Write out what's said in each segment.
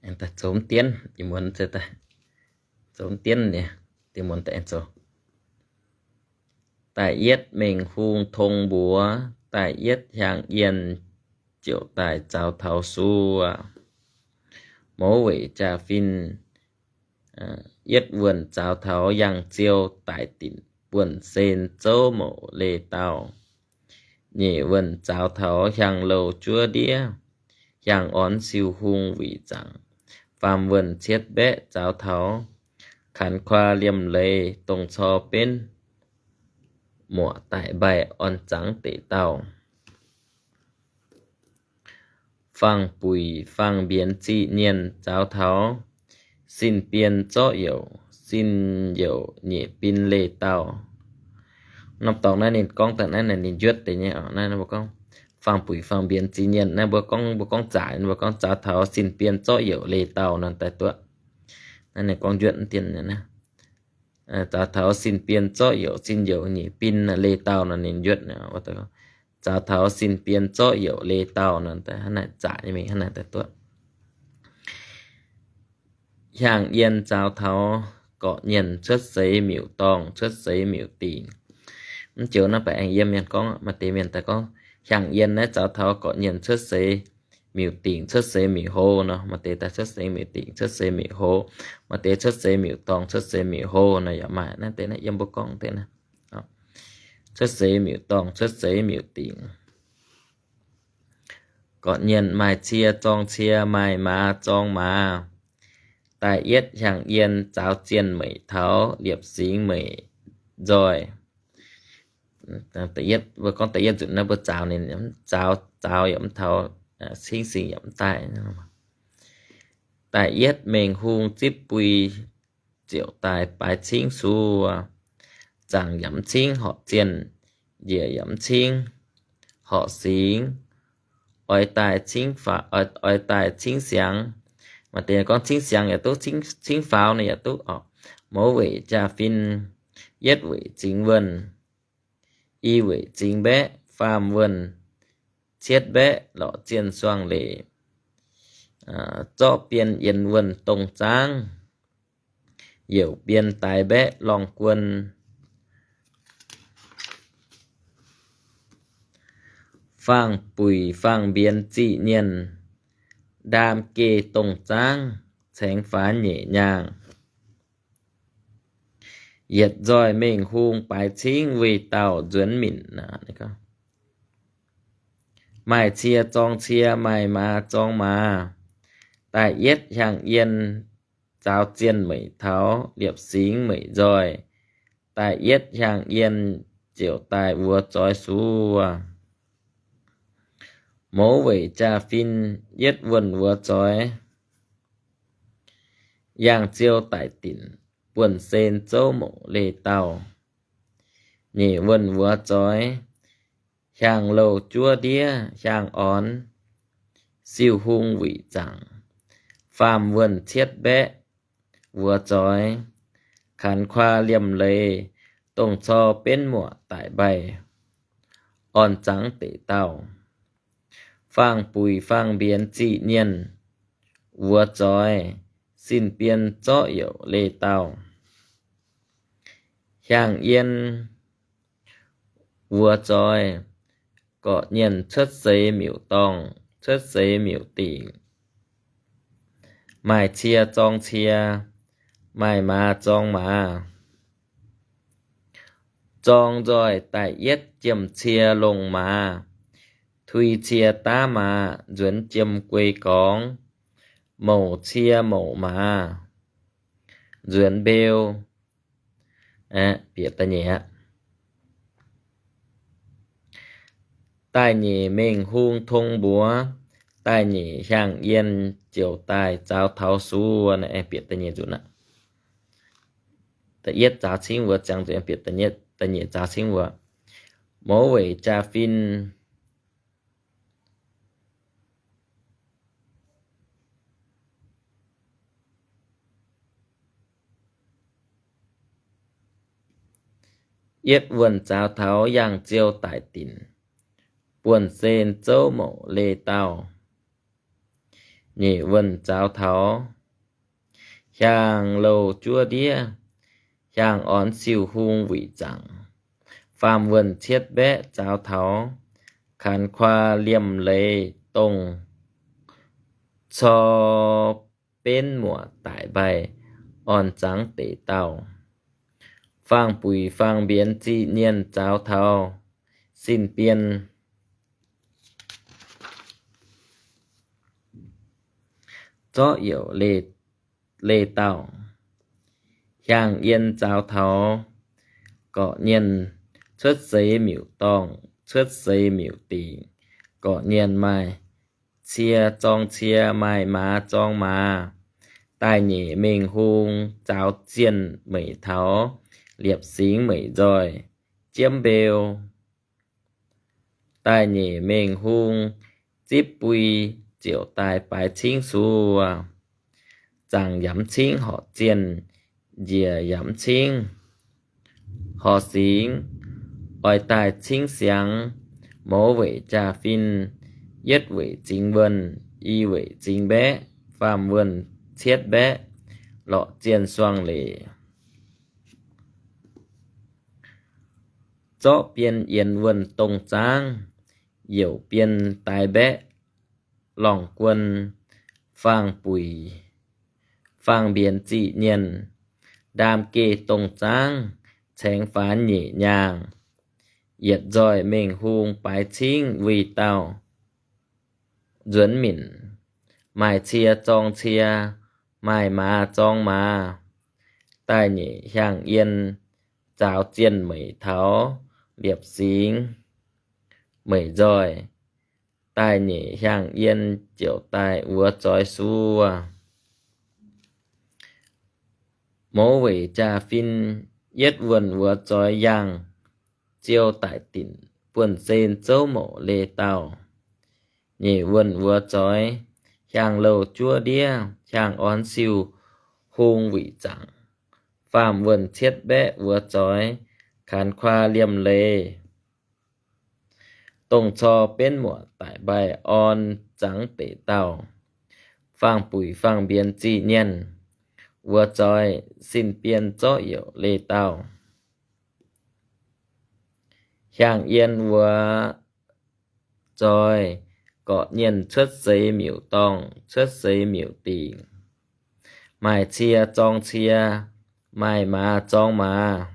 Zoux mv dienv, ih muonz zoux mv dienv nyei, diex muonz daaih zoux. Da'yietv mengh hung tong mbuox, da'yietv hiaangx yienh ziouc daaih zaux taux suo. Mouz weic jaa-fin, yietv wuonh zaux taux yangh ziou daic dinc buonv-sen zouv mouc leih dauh. Nyeic wuonh zaux taux hiaangh louh juov ndiev, hiaangh orn siou hung wuic zaangc. Faam wuonh cietv mbaeqv zaux taux kanx kuaah liemh leiz dongh cor benv muoqc daic mbaih orn zangv deix dauh. Faang-buic faang-mbienx ziqc nyienh zaux taux sin bien zorqv youc, sin youc nyeic bin leih dauh. Norm dorngx naaiv ninh gorngv daaih naaiv, ninh njuotv deix nyei. Naaiv mbuo gorngv faang-buic faang-mbienx ziqc nyienh naaiv, mbuo gorngv, mbuo gorngv zaaix, mbuo gorngv zaux taux sin bien zorqv youc leih dauh nor daaih duqv. Naaiv ninh gorngv njuotv dien, zaux taux sin bien zorqv youc, sin youc nyeic bin leih dauh nor ninh njuotv. Zaux taux sin bien zorqv youc leih dauh nor, hnangv naaiv zaaix nyei mingh, hnangv naaiv daaih duqv. Hiaangx yienh zaux taux gorqv-nyienh cuotv seix miuc-dorngh, cuotv seix miuc-dingc. Mv joux naaiv baeqc aengx yiem mienh gorngv, maaih deix mienh daaih gorngv hiaangx yienh naaiv zaux taux gorqv-nyienh cuotv seix miuc-dingc, cuotv seix miuc-hlo nor. Maaih deix daaih cuotv seix miuc-dingc, cuotv seix miuc-hlo. Maaih deix cuotv seix miuc-dorngh, cuotv seix miuc-hlo nor yaac maaih. Naaiv deix naaiv yiem mbuo gorngv deix naaiv, cuotv seix miuc-dorngh, cuotv seix miuc-dingc. Gorqv-nyienh maaih cie zorng cie, maaih maaz zorng maaz. Da'yietv hiaangx yienh zaaux zienh meic taux liepc singx meic nzoih. Da'yietv, mbuo gorngv da'yietv nzunc naaiv mbuo zaaux ninh, zaaux, zaaux yaac mv taux, cingv singx yaac mv daaih. Da'yietv mengh hung zipv bui ziouc daaih baaix cingv suo. Zaangc yaac mv cingv horqc zienh, njiec yaac mv cingv horqc singx, oix daaih cingv fa-, oix, oix daaih cingv siangx. Maaih deix gorngv cingv siangx yaac duqv, cingv, cingv faaux nor yaac duqv oc. Mouz weic jaa-fin, yietv weic zingx wuonh, i weic zingx mbaeqv, faam wuonh cietv mbaeqv lorqc zienh suangh leic, zorqv bien yienx wuonh dongh zaangv, youc bien daix mbaeqv lorngh guon. Faang-buic faang-mbienx ziqc nyienh, ndaam geh dongh zaangv caengx faanx nyeic nyaangh. Yietc nzoih mengh hung baaix cingv weih dauh nzuonx minc. Maaih cie zorng cie, maaih maaz zorng maaz. Da'yietv hiaangx yienh zaaux zienh meic taux liepc singx meic nzoih. Da'yietv hiaangx yienh ziouc daaih wuov zoix suov. Mouz weic jaa-fin, yietv wuonh wuov zoix, yangh ziou daic dinc buonv-sen zouv mouc leih dauh. Nyeic wuonh wuov zoix, hiaangx louh juov ndiev hiaangx orn, siou hung wuic zaangc. Faam wuonh cietv mbaeqv wuov zoix, kanx kuaah liemh leiz dongh cor benv muoqc daic mbaih orn zangv deix dauh. Faang-buic faang-mbienx ziqc nyienh wuov zoix, sin bien zorqv youc leih dauh. Hiaangx yienh wuov zoix, gorqv-nyienh cuotv seix miuc-dorngh, cuotv seix miuc-dingc. Maaih cie zorng cie, maaih maaz zorng maaz. Zorng nzoih da'yietv jiem cie longc maaz, tui cie daav maaz nzuonx jiem guei gorngv, mouc cie mouc maaz nzuonx mbeu. Bieqc da'nyeic aqv. Da'nyeic mengh hung tong mbuox, da'nyeic hiaangx yienh ziouc daaih zaux taux suv. Bieqc da'nyeic nzunc aqv. Da'yietv zaux cingv wuov ziangh nzunc bieqc da'nyeic zaux cingv wuov. Mouz weic jaa-fin, yietv wuonh zaux taux yangh ziou daic dinc, buonv-sen zouv mouc leih dauh. Nyeic wuonh zaaux taux, hiaang louh juov ndiev, hiaang orn siuh hung wuic zaangc. Faam wuonh cietv mbaeqv zaaux taux, kanx kuaa liemh leiz dongh cor benv muoc daic mbaih orn zangv deix dauh. Faang-buic faang-mbienx ziqc nyienh zaaux taux, sin-bien zorqv youc leih dauh. Hiaang yien zaaux taux, gorqv-nyienh cuotv seix miuc dorngh, cuotv seix miuc dingc. Gorqv-nyienh maaih cie zorng cie, maaih maaz zorng maaz. Daaih nyeic mengh hung zaaux zienh meic taux, liepc singx meic nzoih jiemv mbeu. Daaih nyeic mengh hung zipv bui ziouc daaih baaix cingv suo. Zaangc yamv cingv horqc zienh, njiec yamv cingv horqc singx. Oix daaih cingv siangx, mouz weic jaa-fin, yietv weic zingx wuonh, i weic zingx mbaeqv, faam wuonh cietv mbaeqv, lorqc zienh suangh leic. Zorqv bien yienx wuonh dongh zaangv, youc bien daix mbaeqv lorngh guon. Faang-buic faang-mbienx ziqc nyienh, ndaam geh dongh zaangv, caengx faanx nyeic nyaangh. Yietc nzoih mengh hung baaix cingv wuic dauh nzuonx minc, maaih cie zorng cie, maaih maaz zorng maaz. Daaih nyeic hiaang yien zaaux zienh meic taux, liepc singx meic nzoih. Daaih nyeic hiaang yien ziouc daaih wuov zoix suov. Mouz weic jaa-fin, yietv wuonh wuov zoix yaangh, ziou daic dinc buonv-sen zouv mouc leiz dauh. Nyeic wuonh wuov zoix, hiaang louh juov ndiev, hiaang orn siuh hung wuic zaangc. Faam wuonh cietv mbaeqv wuov zoix, kanx kuaa liemh leiz dongh cor benv muoc daic mbaih orn zangv deix dauh. Faang-buic faang-mbienx ziqc nyienh wuov zoix, sin-bien zorqv youc leiz dauh. Hiaang yien wuov zoix, gorqv-nyienh cuotv seix miuc dorngh, cuotv seix miuc dingc. Maaih cie zorng cie, maaih maaz zorng maaz.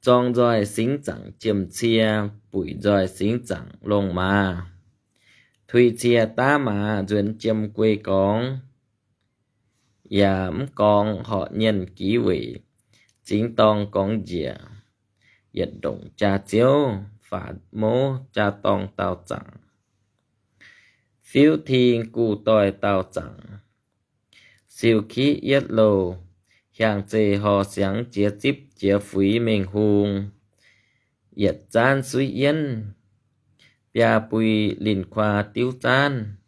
Zorng nzoih singx zaangc jiem cie, buic nzoih singx zaangc longh maaz. Tui cie daav maaz nzuonx jiem guei gorngx, yaac mv gorngv horqc nyienh gix weic, zingx dorng gorngv njiec, yietc ndongc jaa-ziouv, faatv mouv jaa-dorngh daauh zaangc. Fiuv-ting guv doix daauh zaangc, siou-kiqv yietv louh, hiaang zeih horh siangx jiex zipv jiex fuix mengh hung. Yietc zaanv suiv yienv, biaa bui linh kuaa diuv zaanv,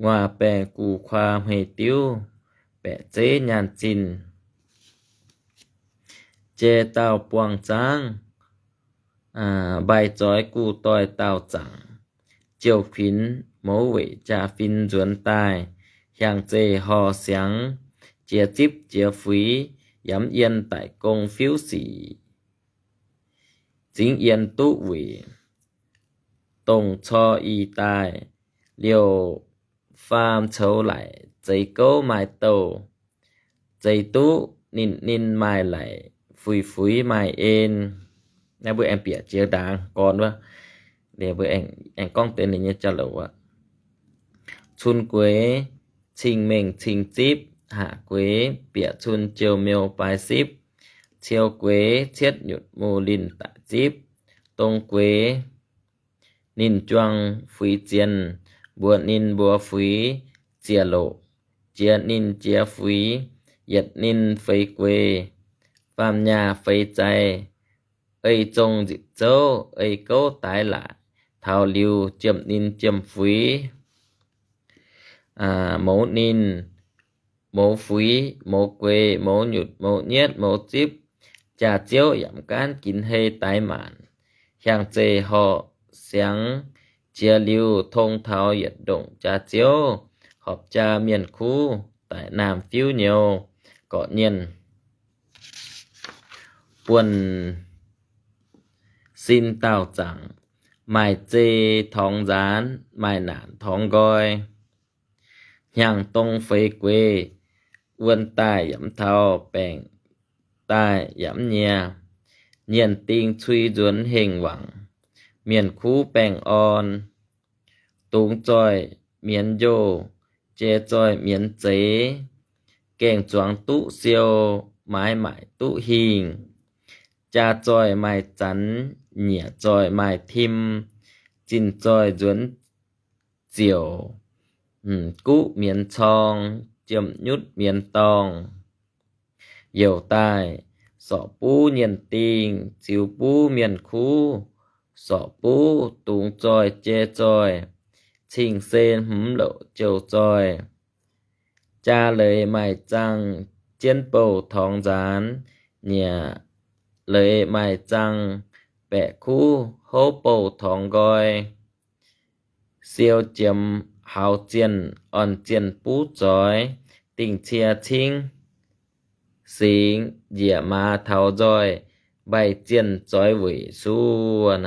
nguaaz baengh guv kuaa hmei diuv, baeqc zeiv nyaanh zinh. Jai dauh buangh zaangv, mbaih zoix guv doix daauh zaangc, jouh kuinx mouz weic jaa-fin nzuonx daaih, hiaang zeih horh siangx jiex zipv jiex fuix, yamv yien daic gong fiuv sic. Zingx yien duqv wuic, dongh cor i daaih, liouh faam coux laic, zeix gouv maaih douh, zeix duqv ninh, ninh maaih laic, fuix fuix maaih en. Naaiv mbuo aengx bieqc jiex ndaangc gorn wuov, mbuo aengx gorngv deix ninh nyei jauv-louc wuov. Cun gueix cing-mengh cing-zipv, haac gueix bieqc cun jiou miou baaix sipv, ciou gueix cietv nyutc mu linh daic zipv, dong gueix ninh juang fuix zienh, mbuox ninh mbuox fuix ziec loqc, jiex ninh jiex fuix, yietc ninh feix gueix, faam nyaah feix zai, ei zong nzipc zouv, ei gouv daix laac, taux liuz jiem ninh jiem fuix, mouz ninh, mouz fuix, mouz gueix, mouz nyutc, mouz nyietv, mouz zipv, jaa-ziouv yaac mv gaanv ginx hei daix maanc, hiaang zeih horh siangx jiex liuz, tong taux yietc ndongc jaax-ziouv, horpc jaa mienh kuv daic naamh fiuv nyouz, gorqv-nienh buonv sin daauh zaangc, maaih zei torngx nzaanx, maaih naanc torngx nqoi. Hnyangx-dong feix gueix, wuon daaih yaac mv taux, baengc daaih yaac mv nyie. Nyienh ding cui nzuonx hengh wangc, mienh kuv baengh orn. Dungx zoih mienz njouh, jai zoih mienz zeiz. Gaeng-zuangx duqv siou, maaiz maaic duqv hingh. Jaa zoih maaih zanx, nyiec zoih maaih tim. Zinh zoih nzuonx ziouc, guv mienz corng, jiem nyutv mienz dorngh. Youc daaih sorc buv nyienh dingh, ziux buv mienh kuv, sorc buv dungx zoih jai zoih, cing-sen hmz louc jouh zoih. Jaa leiz maaih zaangh, jienv bouh torngx nzaanx, nyiec leiz maaih zaangh, baeqc kuv houv bouh torngx nqoi. Siou jiemx hauz zienh, orn zienh buv zoix, dingh cie cingv singx, njiec maaz taux nzoih, mbaih zienh zoix weic suv.